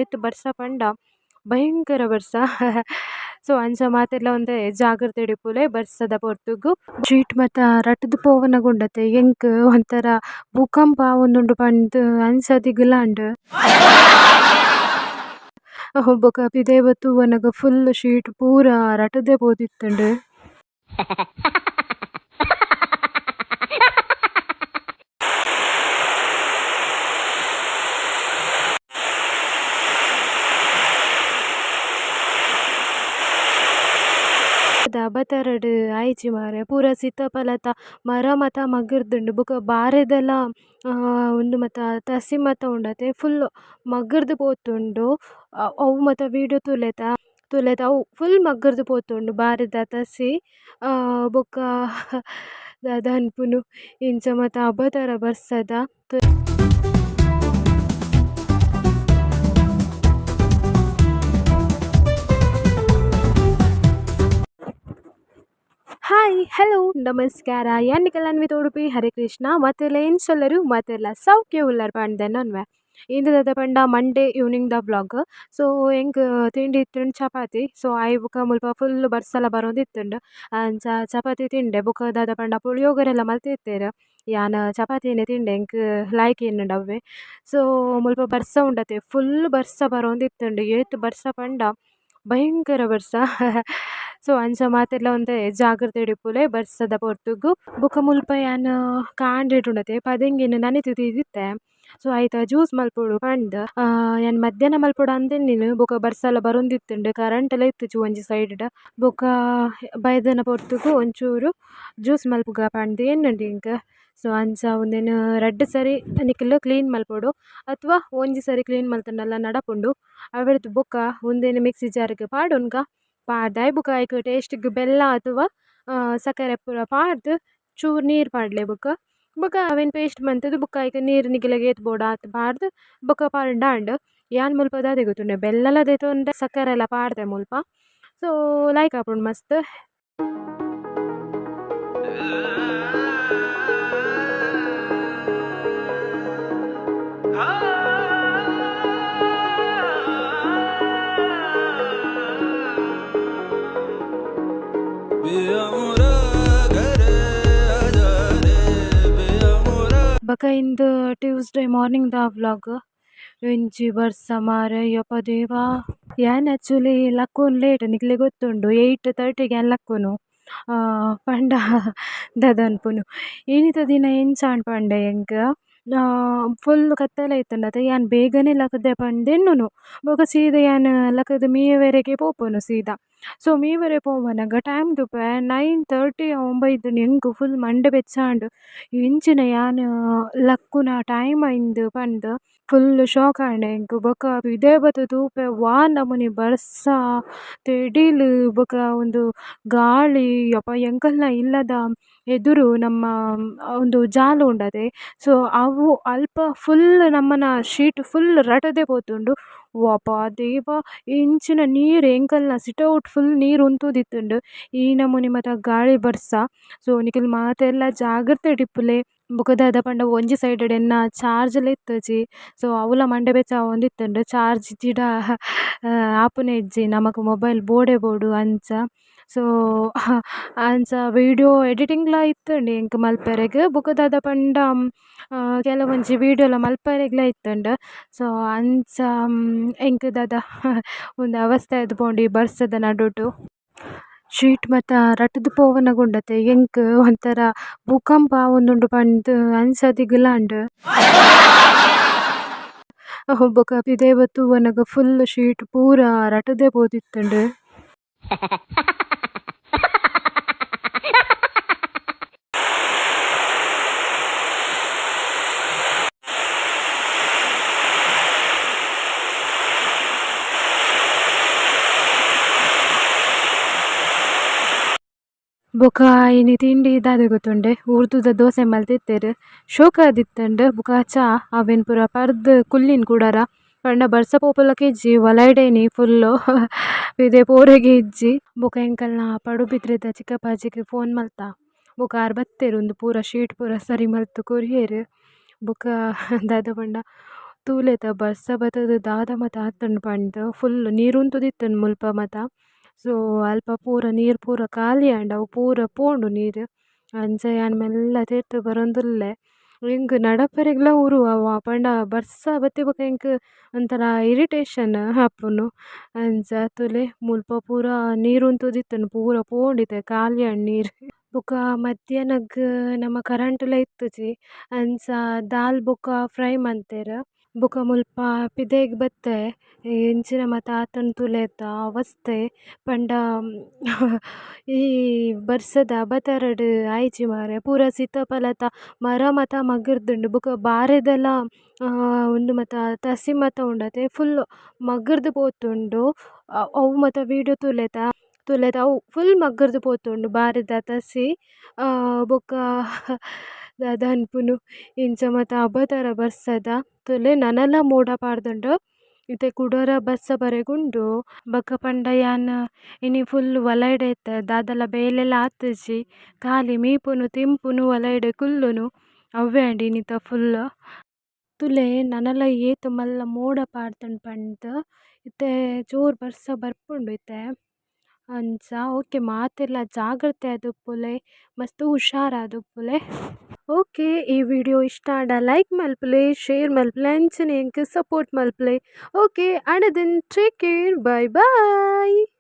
ಏತ್ ಬರ್ಸ ಪಂಡ ಭಯಂಕರ ಬರ್ಸ. ಸೊ ಅಂಚ ಮಾತೆರ್ಲ ಒಂತೆ ಜಾಗ್ರತೆ ಇಪ್ಪುಲೆ ಬರ್ಸದ ಪೊರ್ತುಗು. ಶೀಟ್ ಮಾತ ರಟ್ದ್ ಪೋವನಗ ಉಂಡತೆ ಎಂಕ್ ಒಂಥರ ಭೂಕಂಪ ಆವೊಂದುಂಡು ಪಂದ್ ಅಂಚಾದ್ ಆಂಡ್. ಬೊಕ ಪಿದಯಿ ಬತ್ತ್ ತೂವನಗ ಫುಲ್ ಶೀಟ್ ಪೂರ ರಟ್ದೇ ಪೋದಿತ್ತುಂಡು. ಅಬತರಡ್ ಆಯಿಜಿ ಮಾರ್ರೆ ಪೂರ ಸೀತಾಫಲತ ಮರ ಮಾತ ಮಗ್ರ್‌ದುಂಡು ಬೊಕ ಬಾರೆದಲ ಉಂದು ಮಾತ ತಸಿ ಮಾತ ಉಂಡತೆ ಫುಲ್ ಮಗ್ರ್‌ದ್ ಪೋತುಂಡು. ಅವು ಮಾತ ವೀಡಿಯೋ ತೂಲೆತ ತೂಲೆತ ಅವು ಫುಲ್ ಮಗ್ರ್‌ದ್ ಪೋತುಂಡು ಬಾರೆದ ತಸಿ. ಬೊಕ ದಾದ ಪನ್ಪುನು ಇಂಚ ಮಾತ ಅಬತರ ಬರ್ಸದ. ಹಾಯ್ ಹಲೋ ನಮಸ್ಕಾರ, ಯಾನ್ ನಿಕಲ್ನ ಅನ್ವಿತ ಉಡುಪಿ. ಹರೇ ಕೃಷ್ಣ. ಮಾತೆರ್ಲ ಎಂಚ ಉಲ್ಲರ್? ಮಾತೆರ್ಲ ಸೌಖ್ಯ ಉಲ್ಲರ್ ಪಂದ್ ಎನ್ನೊನ್ವೆ. ಇಂದು ದಾದ ಪಂಡ ಮಂಡೇ ಈವ್ನಿಂಗ್ ದ ವ್ಲಾಗ್. ಸೊ ಎಂಕ್ ತಿಂಡಿ ಇತ್ತುಂಡು ಚಪಾತಿ. ಸೊ ಆಯಿ ಬೊಕ ಮುಲ್ಪ ಫುಲ್ ಬರ್ಸಲ ಬರೊಂದಿತ್ತುಂಡು, ಅಂಚ ಚಪಾತಿ ತಿಂಡೆ. ಬೊಕ ದಾದ ಪಂಡ ಪುಳಿಯೋಗರೆ ಲ ಮಲ್ತಿತ್ತೆರ್. ಯಾನ್ ಚಪಾತಿನೆ ತಿಂಡೆ, ಎಂಕ್ ಲಾಯ್ಕ್ ಎನ್ನುಂಡು ಅವ್ವೆ. ಸೊ ಮುಲ್ಪ ಬರ್ಸ ಉಂಡತೆ, ಫುಲ್ ಬರ್ಸ ಬರೊಂದಿತ್ತುಂಡು. ಏತ್ ಬರ್ಸ ಪಂಡ ಭಯಂಕರ ಬರ್ಸ. ಸೊ ಅಂಚ ಮಾತೆರ್ಲ ಒಂತೆ ಜಾಗ್ರತೆ ಇಪ್ಪುಲೆ ಬರ್ಸದ ಪೊರ್ತುಗು. ಬೊಕ ಮುಲ್ಪ ಯಾನ್ ಕಾಂಡೆಡ್ ಉಂಡತೆ ಪದೆಂಗಿನ್ ನನೆತ್ ದೀದಿತ್ತೆ. ಸೊ ಐತ ಜ್ಯೂಸ್ ಮಲ್ಪೊಡು ಪಂದ್ ಯಾನ್ ಮಧ್ಯಾಹ್ನ ಮಲ್ಪೊಡು ಅಂದೆನ್ನಿನ್. ಬೊಕ ಬರ್ಸಲ ಬರೊಂದಿತ್ತುಂಡು, ಕರೆಂಟ್ ಲ ಇತ್ತುಜಿ ಒಂಜಿ ಸೈಡ್ ಡ್. ಬೊಕ ಬೈದನ ಪೊರ್ತುಗು ಒಂಚೂರು ಜ್ಯೂಸ್ ಮಲ್ಪುಗ ಪಂದ್ ಎನ್ನುಂಡು ಎಂಕ್. ಸೊ ಅಂಚ ಉಂದೆನ್ ರಡ್ಡ್ ಸರಿ ನಿಕುಲು ಕ್ಲೀನ್ ಮಲ್ಪೊಡು ಅಥ್ವಾ ಒಂಜಿ ಸರಿ ಕ್ಲೀನ್ ಮಲ್ತುಂಡಲ ನಡಪುಂಡು. ಅವೆರ್ದ್ ಬೊಕ ಉಂದೆನ್ ಮಿಕ್ಸಿ ಜಾರ್ ಗ್ ಪಾಡೊನ್ಗ. ಪಾಡ್ದ್ ಆಯಿ ಬೊಕ ಐಕ್ ಟೇಸ್ಟ್ ಗ್ ಬೆಲ್ಲ ಅಥ್ವಾ ಸಕ್ಕರೆ ಪೂರ ಪಾಡ್ದ್ ಚೂರು ನೀರ್ ಪಾಡ್ಲೆ. ಬೊಕ ಬೊಕ ಅವೆನ್ ಪೇಸ್ಟ್ ಮಂತುದು ಬೊಕ ಐಕ್ ನೀರ್ ನಿಕಲೆಗ್ ಏತ್ ಬೋಡ ಆತ್ ಪಾಡ್ದ್ ಬೊಕ ಪಾಡ್ಂಡ ಆಂಡ್. ಯಾನ್ ಮುಲ್ಪ ದಾದೆ ಗೊತ್ತುಂಡೆ, ಬೆಲ್ಲಲ ದೆತೊಂಡೆ, ಸಕ್ಕರೆಲ ಪಾಡ್ದೆ ಮುಲ್ಪ. ಸೊ ಲಾಯ್ಕ್ ಆಪುಂಡು ಮಸ್ತ್. ಬೊಕ ಇಂದು ಟ್ಯೂಸ್ಡೇ ಮಾರ್ನಿಂಗ್ ದ ವ್ಲಾಗ್. ಎಂಚಿ ಬರ್ಸ ಮಾರ್ರೆ ಯಪ್ಪ ದೇವಾ. ಯಾನ್ ಆಕ್ಚುಲಿ ಲಕ್ಕೊನು ಲೇಟ್, ನಿಕ್ಲೆಗ್ ಗೊತ್ತುಂಡು, 8:30 ಯಾನ್ ಲಕ್ಕೊನು. ಪಂಡ ದಾದ ಪನ್ಪುನು, ಇನಿತ ದಿನ ಎಂಚ ಆಂಡ್ ಪಂಡ ಎಂಕ್ ಫುಲ್ ಕತ್ತಲೆ ಇತ್ತುಂಡತೆ. ಯಾನ್ ಬೇಗನೆ ಲಕ್ಕ್‌ದೆ ಪಂದ್ ಎನ್ನುನು. ಬೊಕ ಸೀದಾ ಯಾನ್ ಲಕ್ಕ್‌ದ್ ಮೀವೆರೆಗೆ ಪೋಪುನು ಸೀದಾ. ಸೊ ಮೀವೆರೆ ಪೋವನಗ ಟೈಮ್ ತೂಪೆ 9:30 ಬೈದ್ಂಡ್. ಎಂಕ್ ಫುಲ್ ಮಂಡೆ ಬೆಚ್ಚ ಆಂಡ್, ಎಂಚಿನ ಯಾನ್ ಲಕ್ಕುನ ಟೈಮ್ ಆಯಿಂದ್ ಪಂದ್ ಫುಲ್ ಶಾಕ್ ಆಂಡ್ ಎಂಕ್. ಬೊಕ ಪಿದಯಿ ಬತ್ತ್ ತೂಪೆ ವಾ ನಮೂನಿ ಬರ್ಸ, ತೆಡಿಲ್ ಬೊಕ ಉಂದು ಗಾಳಿ. ಯಪ್ಪ ಎಂಕಲ್ನ ಇಲ್ಲದ ಎದುರು ನಮ್ಮ ಉಂದು ಜಾಲ್ ಉಂಡತೆ. ಸೊ ಅವು ಅಲ್ಪ ಫುಲ್ ನಮ್ಮನ ಶೀಟ್ ಫುಲ್ ರಟ್ದೇ ಪೋತುಂಡು. ವಪಾ ದೇವಾ, ಇಂಚಿನ ನೀರ್ ಎಂಕಲ್ನ ಸಿಟೌಟ್ ಫುಲ್ ನೀರ್ ಉಂತುದಿತ್ತುಂಡು. ಈ ನಮೂನಿ ಮಾತ ಗಾಳಿ ಬರ್ಸ. ಸೊ ನಿಕುಲು ಮಾತೆರ್ಲ ಜಾಗ್ರತೆ ಇಪ್ಪುಲೆ. ಬೊಕ ದಾದ ಪಂಡ ಒಂಜಿ ಸೈಡ್ ಡ್ ಎನ್ನ ಚಾರ್ಜ್ ಲ ಇತ್ತುಜಿ. ಸೊ ಅವ್ಲ ಮಂಡೆ ಬೆಚ್ಚ ಆವೊಂದಿತ್ತುಂಡು, ಚಾರ್ಜ್ ಇಜ್ಜಿಡ ಆಪುನೆ ಇಜ್ಜಿ ನಮಕ್ ಮೊಬೈಲ್ ಬೋಡೆ ಬೋಡು ಅಂಚ. ಸೊ ಅಂಚ ವೀಡಿಯೋ ಎಡಿಟಿಂಗ್ ಲ ಇತ್ತುಂಡು ಎಂಕ್ ಮಲ್ಪೆರೆಗ್. ಬೊಕ ದಾದ ಪಂಡ ಕೆಲವೊಂಜಿ ವೀಡಿಯೋಲ ಮಲ್ಪೆರೆಗ್ಲ ಇತ್ತುಂಡು. ಸೊ ಅಂಚ ಎಂಕ್ ದಾದ ಉಂದು ಅವಸ್ಥೆ ಆದ್ ಪೋಂಡು ಈ ಬರ್ಸದ ನಡುಟು. ಶೀಟ್ ಮಾತ ರಟ್ದ್ ಪೋವನಗ ಉಂಡತೆ ಎಂಕ್ ಒಂಥರ ಭೂಕಂಪ ಆವೊಂದುಂಡು ಪಂದ್ ಅಂಚಾದ್ ಆಂಡ್. ಬೊಕ ಪಿದಯಿ ಬತ್ತ್ ತೂವನಗ ಫುಲ್ ಶೀಟ್ ಪೂರ ರಟ್ದೇ ಪೋದಿತ್ತುಂಡು. ಬೊಕ ಇನಿ ತಿಂಡಿ ದಾದ ಗೊತ್ತುಂಡೆ, ಉರ್ದುದ ದೋಸೆ ಮಲ್ತಿತ್ತೆರ್, ಶೋಕಾದಿತ್ತುಂಡು. ಬೊಕ ಚಾ ಅವೆನ್ ಪೂರ ಪರ್ದ್ ಕುಲ್ಲಿನ್ ಕುಡರ. ಪಂಡ ಬರ್ಸ ಪೋಪುಲಕ ಇಜ್ಜಿ, ಒಲೈಡೇನಿ ಫುಲ್ಲು ಪಿದಯಿ ಪೋರೆಗೆ ಇಜ್ಜಿ. ಬೊಕ ಎಂಕಲ್ನ ಪಡುಬಿದ್ರೆದ ಚಿಕ್ಕಪ್ಪಾಜಿಗ್ ಫೋನ್ ಮಲ್ತ. ಬೊಕ ಆರ್ ಬತ್ತೆರ್, ಉಂದು ಪೂರ ಶೀಟ್ ಪೂರ ಸರಿ ಮಲ್ತ್ ಕೊರಿಯೆರ್. ಬೊಕ ದಾದ ಪಂಡ ತೂಲೆತ ಬರ್ಸ ಬತ್ತ್‌ದ್ ದಾದ ಮಾತ ಆತುಂಡ್ ಪಂದ್ ಫುಲ್ಲ್ ನೀರ್ ಉಂತುದಿತ್ತುಂಡ್ ಮುಲ್ಪ ಮಾತ ಸೋ ಅಲ್ಪ ಪೂರ ನೀರ್ ಪೂರ ಖಾಲಿ ಆಂಡ್ ಅವು ಪೂರ ಪೋಂಡು ನೀರ್ ಅಂಚ ಯಾನ್ ಮೆಲ್ಲ ತಿರ್ತ್ ಬರೊಂದುಲ್ಲೆ ಎಂಕ್ ನಡಪರೆಗ್ಲ ಉರು ಅವು ಪಂಡ ಬರ್ಸ ಬತ್ತಿಬೊಕ ಎಂಕ್ ಒಂತರ ಇರಿಟೇಷನ್ ಆಪುಂಡು ಅಂಚ ತೂಲೆ ಮುಲ್ಪ ಪೂರ ನೀರ್ ಉಂತುದಿತ್ತುಂಡ್ ಪೂರ ಪೋಂಡು ಇತ್ತೆ ಖಾಲಿ ಆಂಡ್ ನೀರ್. ಬೊಕ ಮದ್ಯನಗ್ ನಮ ಕರೆಂಟ್ ಲ ಇತ್ತಿಜಿ ಅಂಚ ದಾಲ್ ಬೊಕ ಫ್ರೈ ಮಂತೆರ್ ಬೊಕ ಮುಲ್ಪ ಪಿದಯಿಗ್ ಬತ್ತೆ ಎಂಚಿನ ಮಾತ ಆತುಂಡ್ ತೂಲೆ ಅತ ಅವಸ್ಥೆ ಪಂಡ ಈ ಬರ್ಸದ ಅಬತರಡ್ ಆಯಿಜಿ ಮಾರೆ ಪೂರ ಸೀತಫಲತ ಮರ ಮಾತ ಮಗ್ರ್‌ದುಂಡು ಬೊಕ ಬಾರೆದಲ ಉಂದು ಮಾತ ತಸಿ ಮಾತ ಉಂಡತೆ ಫುಲ್ಲ್ ಮಗ್ರ್‌ದ್ ಪೋತುಂಡು ಅವು ಮಾತ ವೀಡಿಯೋ ತೂಲೆ ಅತ ತೂಲೆ ಅತ ಅವು ಫುಲ್ಲ್ ಮಗ್ರ್‌ದ್ ಪೋತುಂಡು ಬಾರೆದ ತಸಿ ಬೊಕ ದಾದ ಪನ್ಪುನು ಇಂಚ ಮಾತ ಅಬತರ ಬರ್ಸದ ತೂಲೆ ನನಲ ಮೋಡ ಪಾಡ್ದುಂಡು ಇತ್ತೆ ಕುಡೊರ ಬರ್ಸ ಬರೆಗುಂಡು ಬೊಕ ಪಂಡ ಯಾನ್ ಇನಿ ಫುಲ್ಲ್ ವಲೈಡೆ ಇತ್ತೆ ದಾದಲ ಬೇಲೆಲ ಆತಿಜಿ ಖಾಲಿ ಮೀಪುನು ತಿನ್ಪುನು ವಲೈಡೆ ಕುಲ್ಲುನು ಅವ್ವೆ ಆಂಡ್ ಇನಿತ ಫುಲ್ಲ್. ತೂಲೆ ನನಲ ಏತ್ ಮಲ್ಲ ಮೋಡ ಪಾಡ್ದ್ಂಡ್ ಪಂದ್ ಇತ್ತೆ ಜೋರು ಬರ್ಸ ಬರ್ಪುಂಡು ಇತ್ತೆ ಅಂಚ ಓಕೆ ಮಾತೆರ್ಲ ಜಾಗ್ರತೆ ಆದಿಪ್ಪುಲೆ ಮಸ್ತ್ ಹುಷಾರಾದಿಪ್ಪುಲೆ. ಓಕೆ ಈ ವಿಡಿಯೋ ಇಷ್ಟ ಆಂಡ ಲೈಕ್ ಮನ್ಪುಲೆ ಶೇರ್ ಮನ್ಪುಲೆ ಅಂಚನೆ ಎಂಕ್ ಸಪೋರ್ಟ್ ಮನ್ಪುಲೆ ಓಕೆ ಅಂಡ then take care bye bye.